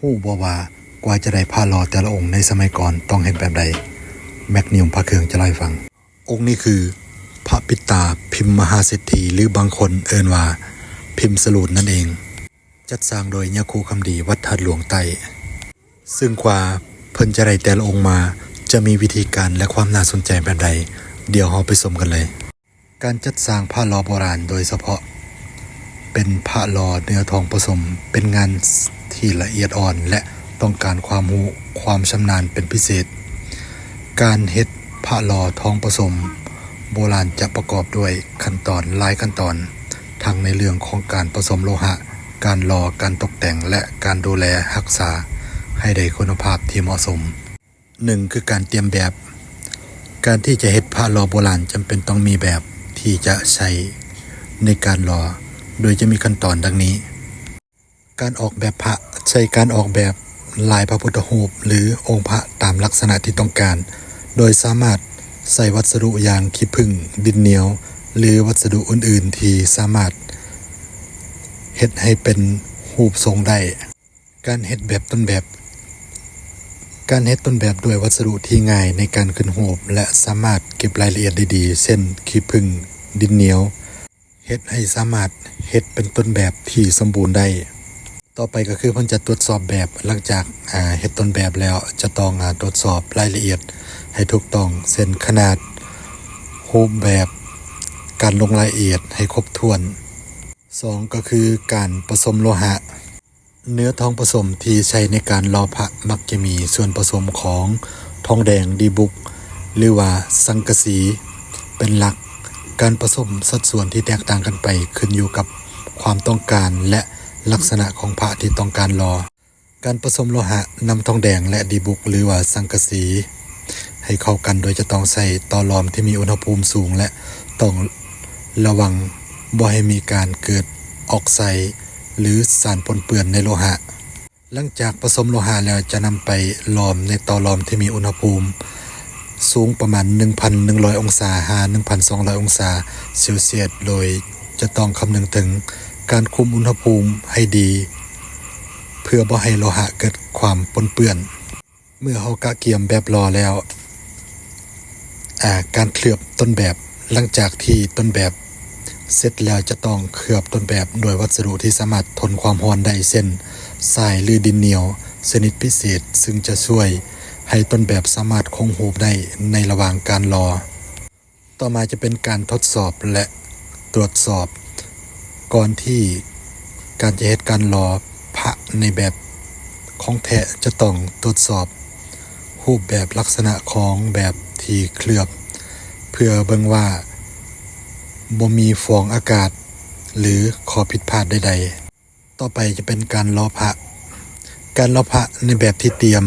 ຮູ້ບໍ່ວ່າກວ່າຈະໄດ້ພະຫຼໍ່ແຕ່ລະອົງໃນສະໄໝກ່ອນຕ້ອງເຮັດແບບໃດ? ແມັກນິວພະເຄື່ອງຈະເລົ່າໃຫ້ຟັງ. ອົງນີ້ຄືພະປິດຕາພິມມະຫາເສດຖີ ຫຼືບາງຄົນເອີ້ນວ່າພິມສະລູນນັ້ນເອງ. ຈັດສ້າງໂດຍຍາຄູຄຳດີ ວັດທາດຫຼວງໃຕ້. ຊຶ່ງກວ່າເພິ່ນຈະໄດ້ແຕ່ລະອົງມາ ຈະມີວິທີການ ແລະ ຄວາມໜ້າສົນໃຈແບບໃດ? ດຽວເຮົາໄປຊົມກັນເລີຍ. ການຈັດສ້າງພະຫຼໍ່ໂບລານ ໂດຍສະເພາະເປັນພະຫຼໍ່ເນື້ອທອງປະສົມ ເປັນງານທີ່ລະອຽດອ່ອນ ແລະ ຕ້ອງການຄວາມຮູ້ຄວາມຊຳນານເປັນພິເສດ. ການເຮັດພະຫຼໍ່ທອງປະສົມໂບລານຈະປະກອບດ້ວຍຂັ້ນຕອນຫຼາຍຂັ້ນຕອນ, ທັງໃນເລື່ອງຂອງການປະສົມໂລຫະ, ການຫຼໍ່, ການຕົກແຕ່ງ ແລະ ການດູແລຮັກສາໃຫ້ໄດ້ຄຸນນະພາບທີ່ເໝາະສົມ. ໜຶ່ງ ຄືການຕຽມແບບ. ການທີ່ຈະເຮັດພະຫຼໍ່ໂບລານ ຈຳເປັນຕ້ອງມີແບບທີ່ຈະໃຊ້ໃນການຫຼໍ່ ໂດຍຈະມີຂັ້ນຕອນດັ່ງນີ້. ການອອກແບບພະ. ໃຊ້ການອອກແບບລາຍພະພຸດທະຮູບ ຫຼື ອົງພະຕາມລັກສະນະທີ່ຕ້ອງການ, ໂດຍສາມາດໃຊ້ວັດສະດຸຢ່າງຂີ້ຜຶ້ງ, ດິນໜຽວ ຫຼື ວັດສະດຸອື່ນໆທີ່ສາມາດເຮັດໃຫ້ເປັນຮູບຊົງໄດ້. ການເຮັດແບບຕົ້ນແບບ. ການເຮັດຕົ້ນແບບດ້ວຍວັດສະດຸທີ່ງ່າຍໃນການຂຶ້ນຮູບ ແລະ ສາມາດເກັບລາຍລະອຽດໄດ້ດີ ເຊັ່ນ ຂີ້ຜຶ້ງ, ດິນໜຽວ, ເຮັດໃຫ້ສາມາດເຮັດເປັນຕົ້ນແບບທີ່ສົມບູນໄດ້. ຕໍ່ໄປກໍຄືເພິ່ນຈະຕວດສອບແບບ. ຫຼັງຈາກ ອາ ເຮັດຕົ້ນແບບແລ້ວ ຈະຕ້ອງ ອາ ຕວດສອບລາຍລະອຽດໃຫ້ຖືກຕ້ອງ ເຊັ່ນ ຂະໜາດ, ຮູບແບບ, ການລົງລາຍລະອຽດໃຫ້ຄົບຖ້ວນ. ສອງ ກໍຄືການປະສົມໂລຫະ. ເນື້ອທອງປະສົມທີ່ໃຊ້ໃນການຫຼໍ່ພະມັກຈະມີສ່ວນປະສົມຂອງທອງແດງ, ດີບຸກ ຫຼືວ່າສັງກະສີເປັນຫຼັກ. ການປະສົມສັດສ່ວນທີ່ແຕກຕ່າງກັນໄປ ຂຶ້ນຢູ່ກັບຄວາມຕ້ອງການ ແລະ ລັກສະນະຂອງພະທີ່ຕ້ອງການຫຼໍ່. ການປະສົມໂລຫະນຳທອງແດງ ແລະ ດີບຸກ ຫຼືວ່າສັງກະສີໃຫ້ເຂົ້າກັນ ໂດຍຈະຕ້ອງໃຊ້ຕໍ່ຫຼອມທີ່ມີອຸນຫະພູມສູງ ແລະ ຕ້ອງລະວັງບໍ່ໃຫ້ມີການເກີດອອກໄຊ ຫຼື ສານປົນເປື້ອນໃນໂລຫະ. ຫຼັງຈາກປະສົມໂລຫະແລ້ວ ຈະນຳໄປຫຼອມໃນຕໍ່ຫຼອມທີ່ມີອຸນຫະພູມສູງປະມານໜຶ່ງພັນໜຶ່ງຮ້ອຍອົງສາຫາໜຶ່ງພັນສອງຮ້ອຍອົງສາເຊລຊຽສ ໂດຍຈະຕ້ອງຄຳນຶງເຖິງການຄຸມອຸນຫະພູມໃຫ້ດີ ເພື່ອບໍ່ໃຫ້ໂລຫະເກີດຄວາມປົນເປື້ອນ. ເມື່ອເຮົາກະກຽມແບບຫຼໍ່ແລ້ວ ອາ ການເຄື່ອບຕົ້ນແບບ. ຫຼັງຈາກທີ່ຕົ້ນແບບເສັດແລ້ວ ຈະຕ້ອງເຄືອບຕົ້ນແບບດ້ວຍວັດສະດຸທີ່ສາມາດທົນຄວາມຮ້ອນໄດ້ ເຊັ່ນ ຊາຍ ຫຼື ດິນໜຽວຊະນິດພິເສດ ຊຶ່ງຈະຊ່ວຍໃຫ້ຕົ້ນແບບສາມາດຄົງຮູບໄດ້ໃນລະຫວ່າງການຫຼໍ່. ຕໍ່ມາຈະເປັນການທົດສອບ ແລະ ຕວດສອບ. ກ່ອນທີ່ການຈະເຮັດການຫຼໍ່ພະໃນແບບຂອງແທ້ ຈະຕ້ອງຕວດສອບຮູບແບບລັກສະນະຂອງແບບທີ່ເຄື່ອບ ເພື່ອເບິ່ງວ່າບໍ່ມີຟອງອາກາດ ຫຼື ຂໍ້ຜິດພາດໃດໆ. ຕໍ່ໄປຈະເປັນການຫຼໍ່ພະ. ການຫຼໍ່ພະໃນແບບທີ່ຕຽມ.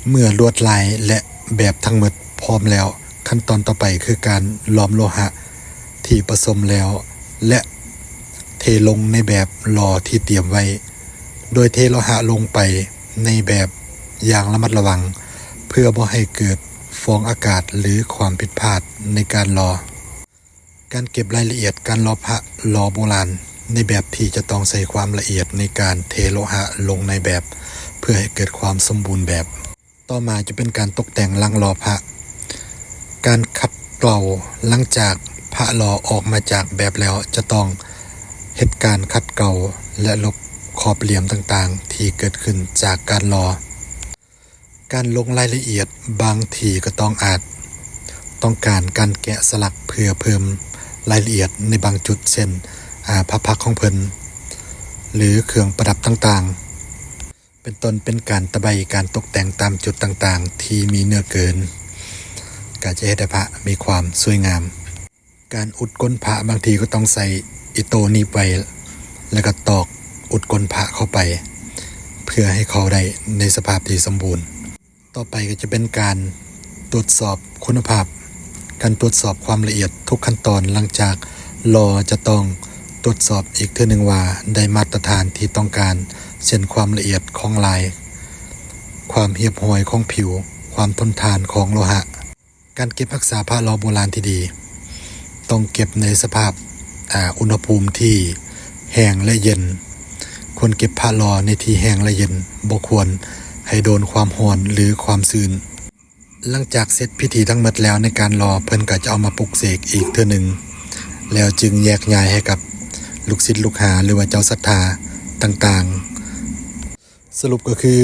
ເມື່ອລວດລາຍ ແລະ ແບບທັງໝົດພ້ອມແລ້ວ, ຂັ້ນຕອນຕໍ່ໄປຄືການຫຼອມໂລຫະທີ່ປະສົມແລ້ວ ແລະ ເທລົງໃນແບບຫຼໍ່ທີ່ຕຽມໄວ້, ໂດຍເທໂລຫະລົງໄປໃນແບບຢ່າງລະມັດລະວັງ ເພື່ອບໍ່ໃຫ້ເກີດຟອງອາກາດ ຫຼື ຄວາມຜິດພາດໃນການຫຼໍ່. ການເກັບລາຍລະອຽດການຫຼໍ່ພະຫຼໍ່ໂບລານ ໃນແບບທີ່ຈະຕ້ອງໃຊ້ຄວາມລະອຽດໃນການເທໂລຫະລົງໃນແບບ ເພື່ອໃຫ້ເກີດຄວາມສົມບູນແບບ. ຕໍ່ມາຈະເປັນການຕົກແຕ່ງຫຼັງຫຼໍ່ພະ. ການຂັດເກົາ. ຫຼັງຈາກພະຫຼໍ່ອອກມາຈາກແບບແລ້ວ ຈະຕ້ອງເຮັດການຂັດເກົາ ແລະ ລົບຂອບຫຼ່ຽມຕ່າງໆທີ່ເກີດຂຶ້ນຈາກການຫຼໍ່. ການລົງລາຍລະອຽດ. ບາງທີ່ກໍຕ້ອງອາດຕ້ອງການການແກະສະຫຼັກເພື່ອເພີ່ມລາຍລະອຽດໃນບາງຈຸດ ເຊັ່ນ ອາ ພະພັກຂອງເພິ່ນ ຫຼື ເຄື່ອງປະດັບຕ່າງໆ ເປັນຕົ້ນ. ເປັນການຕະໄບການຕົກແຕ່ງຕາມຈຸດຕ່າງໆທີ່ມີເນື້ອເກີນ ກໍຈະເຮັດໃຫ້ພະມີຄວາມສວຍງາມ. ການອຸດກົ້ນພະ. ບາງທີກໍຕ້ອງໃຊ້ອີໂຕ້ໜີບໄວ້ ແລ້ວກໍຕອກອຸດກົ້ນພະເຂົ້າໄປ ເພື່ອໃຫ້ເຂົ້າໄດ້ໃນສະພາບທີ່ສົມບູນ. ຕໍ່ໄປກໍຈະເປັນການຕວດສອບຄຸນນະພາບ. ການຕວດສອບຄວາມລະອຽດທຸກຂັ້ນຕອນຫຼັງຈາກຫຼໍ່ຈະຕ້ອງຕວດສອບອີກເທື່ອໜຶ່ງວ່າໄດ້ມາດຕະຖານທີ່ຕ້ອງການ ເຊັ່ນ ຄວາມລະອຽດຂອງລາຍ, ຄວາມຮຽບຮ້ອຍຂອງຜິວ, ຄວາມທົນທານຂອງໂລຫະ. ການເກັບຮັກສາພະຫຼໍ່ໂບລານທີ່ດີ ຕ້ອງເກັບໃນສະພາບ ອາ ອຸນຫະພູມທີ່ແຫ້ງ ແລະ ເຢັນ. ຄ ຄວນເກັບພະຫຼໍ່ໃນທີ່ແຫ້ງ ແລະ ເຢັນ, ບໍ່ຄວນໃຫ້ໂດນຄວາມຮ້ອນ ຫຼື ຄວາມຊື້ນ. ຫຼັງຈາກເສັດພິທີທັງໝົດແລ້ວໃນການຫຼໍ່, ເພິ່ນກໍຈະເອົາມາປຸກເສກອີກເທື່ອໜຶ່ງ ແລ້ວຈຶ່ງແຍກຍ້າຍໃຫ້ກັບລູກສິດລູກຫາ ຫຼືວ່າເຈົ້າສັດທາຕ່າງໆ. ສະຫຼຸບກໍຄື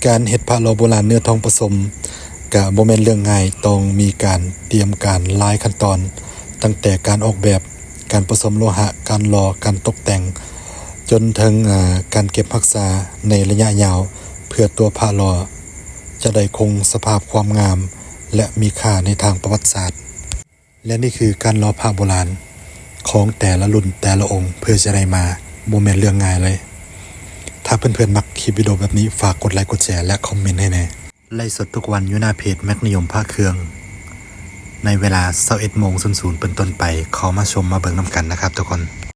ການເຮັດພະຫຼໍ່ໂບລານເນື້ອທອງປະສົມ ກະບໍ່ແມ່ນເລື່ອງງ່າຍ, ຕ້ອງມີການຕຽມການຫຼາຍຂັ້ນຕອນ, ຕັ້ງແຕ່ການອອກແບບ, ການປະສົມໂລຫະ, ການຫຼໍ່, ການຕົກແຕ່ງ, ຈົນເຖິງ, ອາ, ການເກັບຮັກສາໃນໄລຍະຍາວ, ເພື່ອຕົວພະຫຼໍ່ຈະໄດ້ຄົງສະພາບຄວາມງາມ ແລະ ມີຄ່າໃນທາງປະຫວັດສາດ. ແລະ ນີ້ຄືການຫຼໍ່ພະໂບລານຂອງແຕ່ລະລຸ້ນແຕ່ລະອົງ ເພື່ອຈະໄດ້ມາ ບໍ່ແມ່ນເລື່ອງງ່າຍເລີຍ. ຖ້າເພື່ອນໆມັກຄລິບວິດີໂອແບບນີ້, ຝາກກົດໄລ, ກົດແຊ ແລະ ຄອມເມັນໃຫ້ແດ່. ໄລຟ໌ສົດທຸກວັນຢູ່ໜ້າເພຈແມັກນິຍົມພະເຄື່ອງ ໃນເວລາຊາວເອັດໂມງສູນສູນເປັນຕົ້ນໄປ. ເຂົ້າມາຊົມມາເບິ່ງນຳກັນນະຄັບທຸກຄົນ.